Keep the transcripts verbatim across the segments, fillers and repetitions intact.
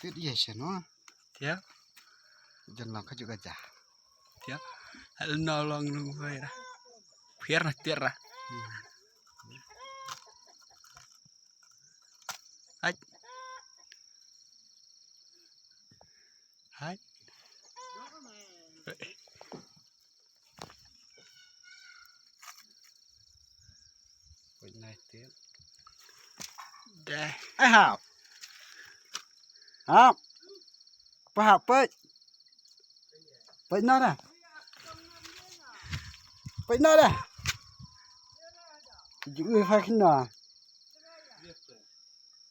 Tied ïa shen wa. Tied. Jan long ka ju ka ja. Tied. Hal no long nung vai ra. Phier na tied ra. Hmm. Hai. Hai. Peit na tied. Deh. Ai hap. Hap. Pa hap peit. Peit na dah. Peit na dah. Ju ui hai kena.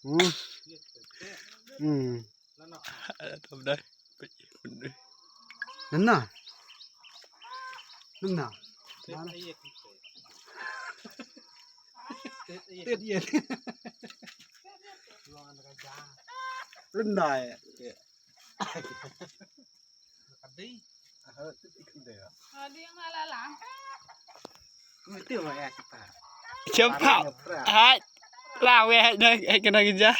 Hmm. Hmm. Ada tu dah. Nana. Nana. Mana? Tied ïa. Nana ïa. Ada yang ala-ala. Chempak. Hai. Lah weh hai nang hai kena kejar.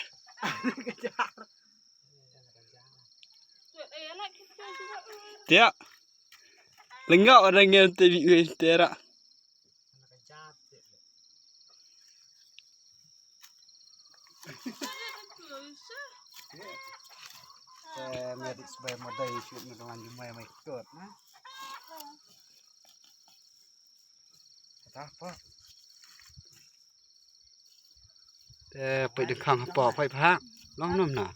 Tied. Lengau orang yang te bi weh tera. Eh, medik sebai modai shoot ni kawan jumai mai kot na. Kata apa? Eh, peit dengkhang apa, peit phak. Long nom na.